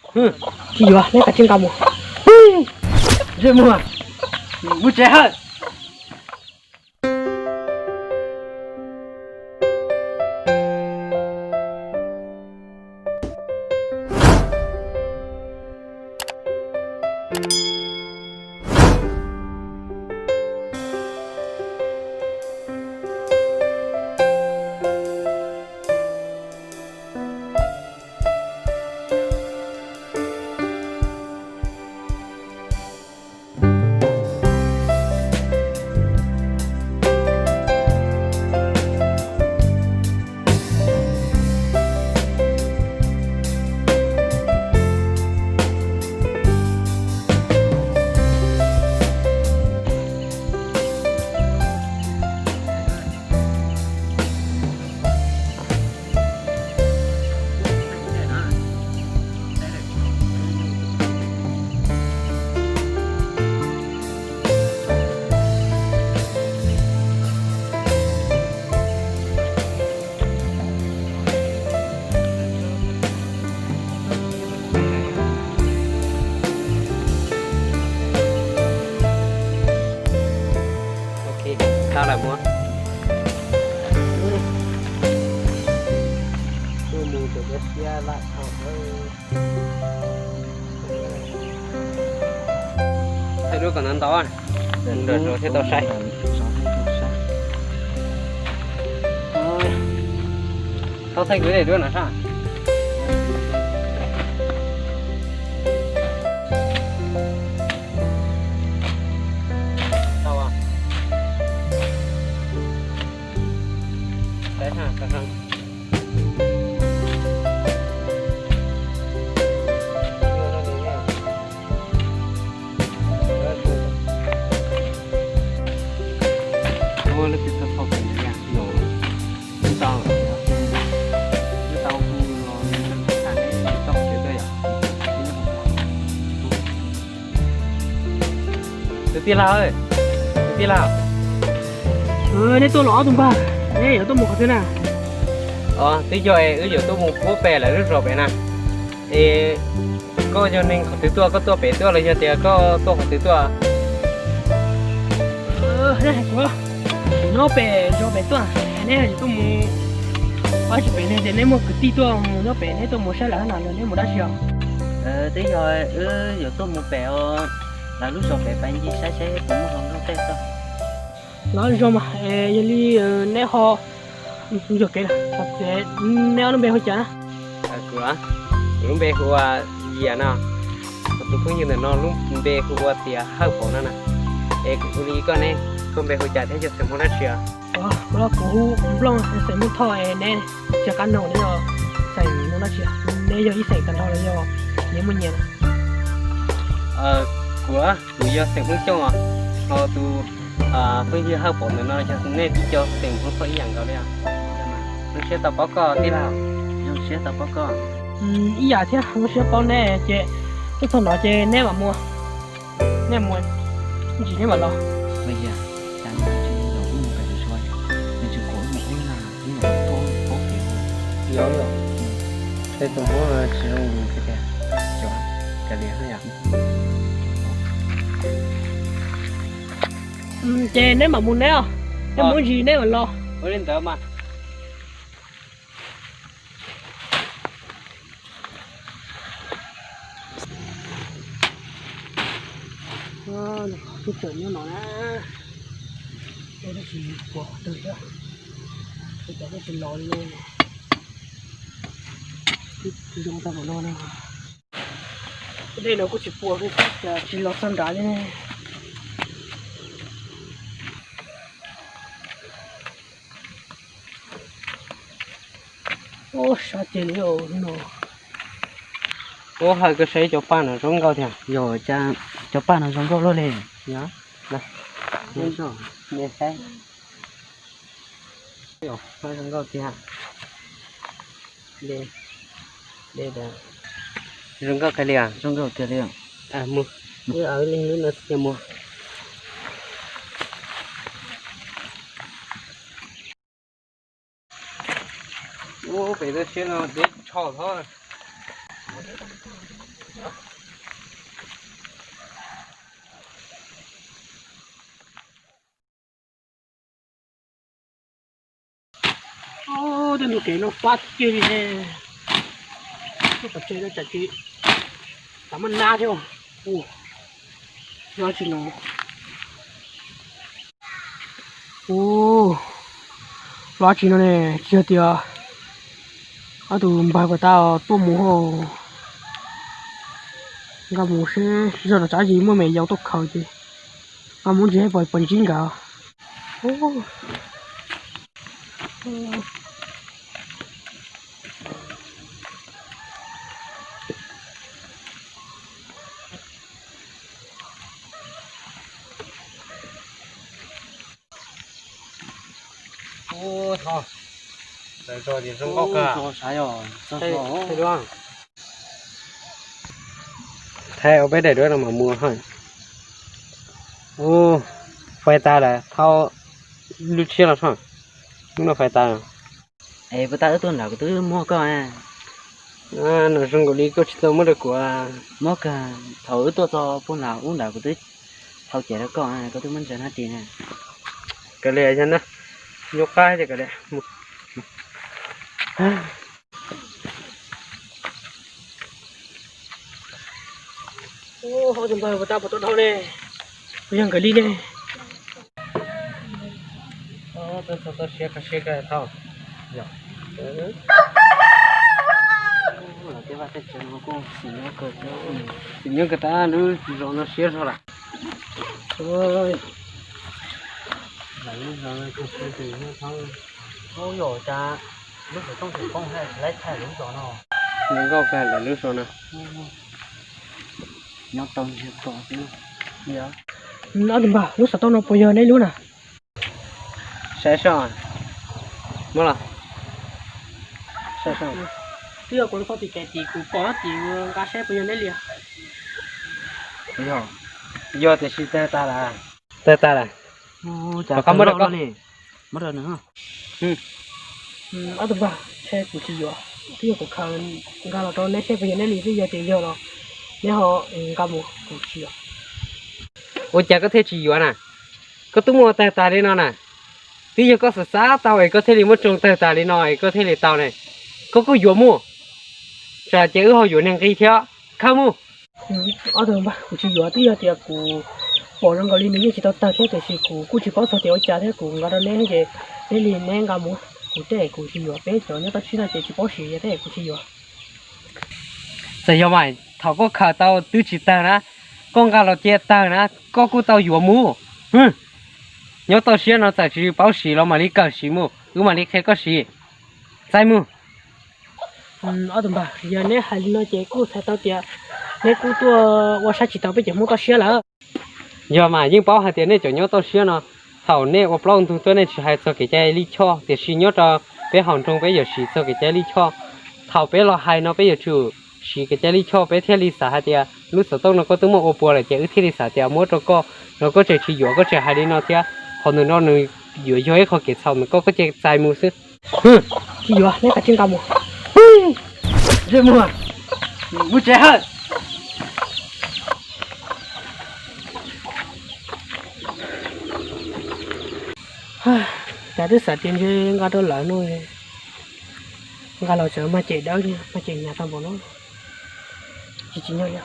Tsis yuav, neb kav tsij nqa mus. Ntsej muag, mus tsev hawm. Ok, tau lawm muam. Tuaj mus tus dab xiab laj dhau. Thaij duab kom ntau ntau, mus nram zos thiaj tau saib. Thaij kuv daim duab no sab. Tus tij laug, tus tij laug, neb tuaj los ob tug npawg, neb yuav tuaj mus qhov twg na? Twb yog es wb yuav tuaj mus pub pem lawv lub zos pem na. Es koj yog neeg qhov twg tuaj, koj tuaj pem tuaj los yog tias koj tuaj qhov twg tuaj? Kuv nyob pem zos pem tuaj, neb yuav tuaj mus, ua tsis pem ne ces neb muaj kwv tij tuaj mus nyob pem, neb tuaj mus saib lawv na los neb mus dab tsi os? Twb yog wb yuav tuaj mus pem os, lawv lub zos pem pais ncig saib saib puas muaj hluas nkauj tej tuaj. Los zoo mas, yog li neb ho mus zog kev na, neb ob lub npe hu cas na? Kuv, kuv lub npe hu ua Yias no, kuv tus phooj ywg ntawm no lub npe hu ua tias Hawj Pov no na. Es kuv hu li koj ne, koj npe hu cas thiab yog xeem Hmoob dab tsi os? Kuv hu Nplooj, xeem Hmoob Thoj. Neb tsis qab noog neb yog xeem Hmoob dab tsi, neb yog ib xeem tag nrho los yog neb muaj nyias na? Kuv, kuv yog xeem Hmoob Xyooj os, ho tus phooj ywg Hawj Pov ntawm no yog nej tib co xeem Hmoob Thoj ib yam nkaus li. Zoo siab tau paub koj tij laug. Zoo siab tau paub koj. Ib yam thiab, zoo siab paub neb. Ces tuaj txog no ces neb mam mus, neb mus ntsis neb mam los. Yog, cas neb tsis los ub mus pem tus suav, nws tseem kom ub mus ub na, ub mus tuaj paub pem. Yog, yog, tej tus Hmoob tsis zoo lus tiag tiag, cov kav liam yom. Ces neb mam mus neb os, neb mus ntsis neb mam los. Ua li ntawd mas. Twb tseem nyob no na, tab sis pom qhov twg thiab, tab sis los li no, twb zoo tau npaum no na. Dej no kuj tsis pua, tsis los txog nrad li. Ub, sab tiag li no. Ub, hais koj saib cov paj no zoo nkauj thiab. Yog, cov paj no zoo nkauj luaj li. Yog, na. Zoo nkauj tiag. Zoo nkauj kawg li. Zoo nkauj tiag li. Mus, mus. Ub, pem toj siab no deb tshaj hov. Tej ntug kev no fab tiag li. Lub qhov tsev no tsam tsis tam maj nab thiab. Ua, lub tsis no, ua, lub tsis no ne, tsis yog tias ob tug npawg puas tau tuaj mus hauj. Nkag mus seb zoj no tsam ib yim muaj me yau tuaj khaws ces nkag mus ntsis pos ntsib nkawd. Thaij ua peb daim duab no mas muaj haj. Ub, fais tas lawm, thau lub tshiab los soj. Lub no fais tas. Es puas tas wb tuaj nram kuv twb muab koj. Nom zoo nkaus li koj tsis tau muab rau kuv. Muab kag, thaum wb tuaj txog puag nram ub nram kuv twb thau cem rau koj, koj twb muab ntsaws hab ris na. Kav liam yog na, nyuaj qab ces kav liam. Ub, ob tug npawg puas tau puas tau dhau ne, puas yog nkawd li ne. Txog toj siab kho siab kawg thauj. Tej vaj tej tsev no kuj xim nyab kawg, xim nyab kawg tas lub zos no siab zog lawm. Lawv lub zos no kuj siab tis nyob thoob. Ub, yog cas lub xov tooj tseem poob haj tsis laib thaij lub zos no. Zoo nkauj kawg lawv lub zos no. Nyob tau ntsiag to xwb. Ob tug npawg, lub xov tooj no puas yog neb lub na? Saib soj, muab los. Twb yog kuv txoj tim kev tim kuv pom tim nqa saib puas yog neb li. Yog tiam sis tawg tas lawm. Tawg tas lawm. Rov qab muab rau koj. Ob tug npawg, ntshe kuv tsis yuav, twb yog kuv khaws nkag los rau neb saib puas yog neb li, twb yog tias yog los neb ho nqa mus, kuv tsis yuav. Ua cas koj thiaj tsis yuav na? Koj twb muab tawg tas li no na. Twb yog koj xav xav tau es koj thiaj li muab tsoo tawg tas li no es koj thiaj li tau ne. Koj kuj yuav mus, tsam ces wb ho yuav niag nqi thiab. Khawb mus. Ob tug npawg, kuv tsis yuav, twb yog tias kuv pom zoo nkaus li nws yeej tsis tau tawg thiab, tiam sis kuv kuj tsis paub txog tias ua cas thiab, kuv nqa rau neb ces neb li neb nqa mus, kuv tej kuv tsis yuav, peb cov nyob toj siab no ces tsis paub siv thiab kuv tsis yuav. Txawm yog mas thaum koj khaws tau twb tsis tawg na, koj nqa los cia tawg na koj kuj tau yuav mus. Nyob toj siab no txawm tsis paub siv los mam li kawm siv mus, wb mam li qhia koj siv. Txaij mus. Ob tug npawg, yog neb hais li no ces kuj txhais tau tias neb kuj tuaj ua saib tsis taus peb cov Hmoob toj siab lawm. Yog mas yeej paub hais tias nej cov nyob toj siab no, thaum nej ua plaub ntug tuaj nej tsis hais txog kev cai lij choj, tiam sis nyob rau peb hauv nroog peb yuav siv txog kev cai lij choj. Thaum peb los hais no peb yuav tsum siv kev cai lij choj, peb thiaj li xav hais tias lub xov tooj no koj twb muaj ua puas lawm ces wb thiaj li xav tias muab rau koj, no koj tseem tsis yuav, koj tseem hais li no thiab. Qhov ntawm no nws yuav yog ib qho kev txhaum ntawm koj, koj cia txais mus xwb. Tsis yuav, neb kav tsij nqa mus. Mus tsev hawm. Cas twb xav tias ntshe nqa rau lawv no, nqa los tsev mas cem dawb, mas cem hnyav tag npaum no, tsis tsim nyog li.